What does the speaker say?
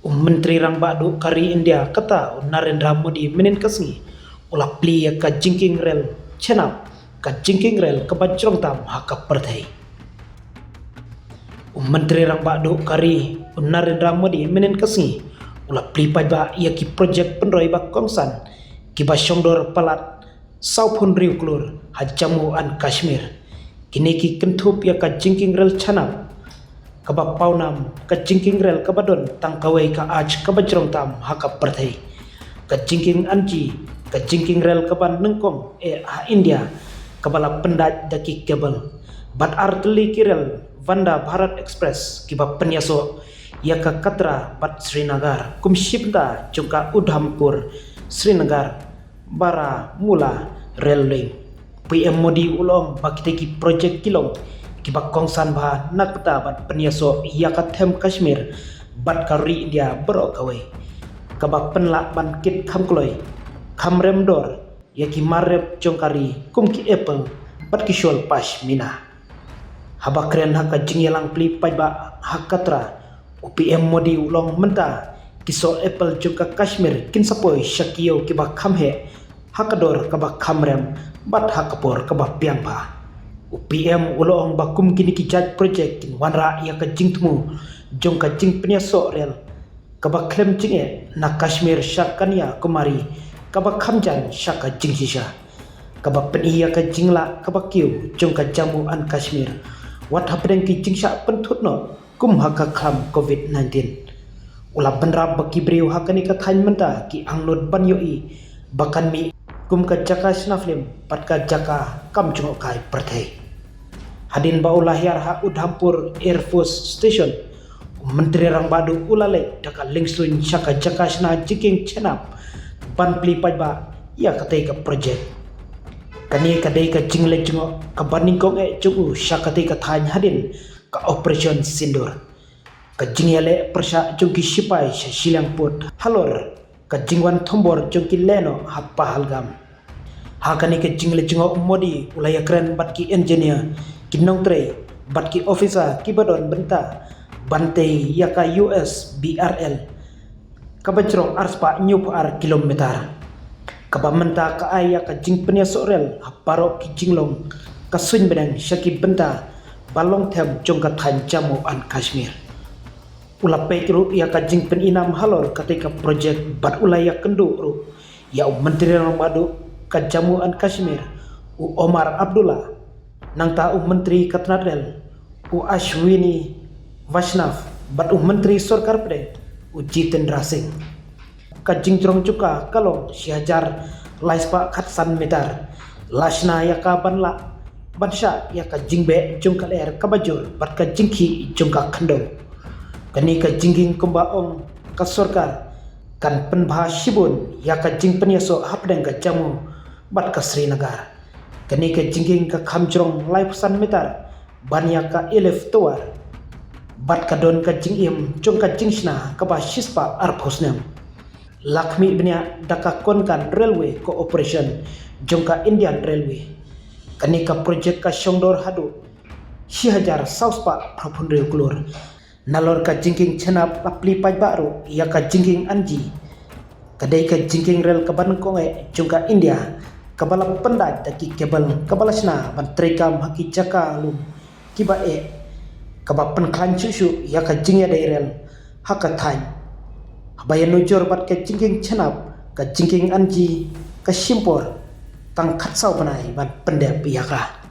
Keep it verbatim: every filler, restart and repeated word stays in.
U Myntri Rangbah Duh ka ri India kata u Narendra Modi mynhynnin ka sngi u la plie ïa ka jingkieng rel Chenab, ka jingkieng rel kaba jrong tam ha ka pyrthei. U Myntri Rangbah Duh ka ri u Narendra Modi mynhynnin ka sngi u la plie paidbah ïa ki projek pynroi ba kongsan kiba shongdor palat sawphew hynriew klur ha Jammu and Kashmir. Kine ki kynthup ïa ka jingkieng rel Chenab, kaba pawnam ka jingkieng rel kaba don tang kawei ka arch kaba jrong tam ha ka pyrthei, ka jingkieng Anji, ka jingkieng rel kaba nyngkong eh ha India kaba la pyndait da ki cable, bad ar tylli ki rel Vande Bharat Express kiba pynïasoh ïa ka Katra bad Srinagar kum shi bynta jong ka Udhampur Srinagar Baramulla Rail Link. P M Modi u la ong ba kitei ki projek ki long kiba kongsan bha na ka bynta ban pynïasoh ïa ka them Kashmir bad ka ri India baroh kawei, kaba pynlah ban kit kham kloi kham rem dor ïa ki mar rep jong ka ri kum ki apple bad ki shawl pashmina. Haba kren ha ka jingïalang plie paidbah ha Katra, u P M Modi u la ong mynta ki soh apple jong ka Kashmir kin sa poi sha ki ïew kiba kham heh ha ka dor kaba kham rem bad ha ka por kaba biang bha. U P M u la ong ba kum kine ki jait projek kin wanrah ïa ka jingthmu jong ka jingpynïasoh rel kaba khlem jingeh na Kashmir sha Kanyakumari kaba kham jan sha ka jingshisha, kaba pyni ïa ka jinglah kaba kiew jong ka Jammu and Kashmir wat hapdeng ki jingshah pynthut noh kum ha ka khlam covid nineteen. U la bynrap ba ki briew ha kane ka thaiñ mynta ki angnud ban ïohi ba kan mih kum ka jaka shna film bad ka jaka kam jngohkai pyrthei. Hadien ba u la hiar ha Udhampur Air Force Station, u Myntri Rangbah Duh u la leit da ka liengsuiñ sha ka jaka shna jingkieng Chenab ban plie paidbah ïa katei ka projek. Kane ka dei ka jingleit jngoh kaba nyngkong eh jong u sha katei ka thaiñ hadien ka Operation Sindoor, ka jingïaleh pyrshah jong ki shipai sha shiliang pud halor ka jingwan thombor jong ki lehnoh ha Pahalgam. Ha kane ka jingleit jngoh u Modi u la ïakren bad ki engineer, ki nongtrei bad ki officer kiba don bynta ban tei ïa ka U S B R L kaba jrong arspah hynñiewphew ar kilometer, kaba mynta ka ai ïa ka jingpynïasoh rel ha baroh ki jinglong ka suiñ bneng sha ki bynta ba long them jong ka thaiñ Jammu and Kashmir. U la peit ruh ïa ka jingpyni nam halor katei ka projek bad u la ïakynduh ruh ïa u Myntri Rangbah Duh ka Jammu and Kashmir, u Omar Abdullah, nangta u Myntri ka tnat rel, u Ashwini Vaishnaw, bad u Myntri Sorkar Pdeng, u Jitendra Singh. Ka jingjrong jong ka ka long shi hajar lai spah khatsan meter. La shna ïa ka ban lah ban shah ïa ka jingbeh jong ka lyer kaba jur bad ka jingkhih jong ka khyndew. Kane ka jingkieng kumba ong ka sorkar kan pynbha shibun ïa ka jingpynïasoh hapdeng ka Jammu bad ka Srinagar. Kane ka jingkieng ka kham jrong laiphew san meter ban ïa ka Eiffel Tower bad ka don ka jingim jong ka jingshna kaba shispah arphew snem. La khmih bniah da ka Konkan Railway Corporation jong ka Indian Railway. Kane ka projek ka shongdor haduh shi hajar saw spah phraphew hynriew klur. Nalor ka jingkieng Chenab la plie paidbah ruh ïa ka jingkieng Anji. Ka dei ka jingkieng rel kaba nyngkong eh jong ka India kaba la pyndait da ki cable kaba la shna ban treikam ha ki jaka lum kiba eh, kaba pynkhlaiñ shuh shuh ïa ka jingïadei rel ha ka thaiñ. Haba ïanujor bad ka jingkieng Chenab, ka jingkieng Anji ka shim por tang khatsaw bnai ban pyndep ïa ka.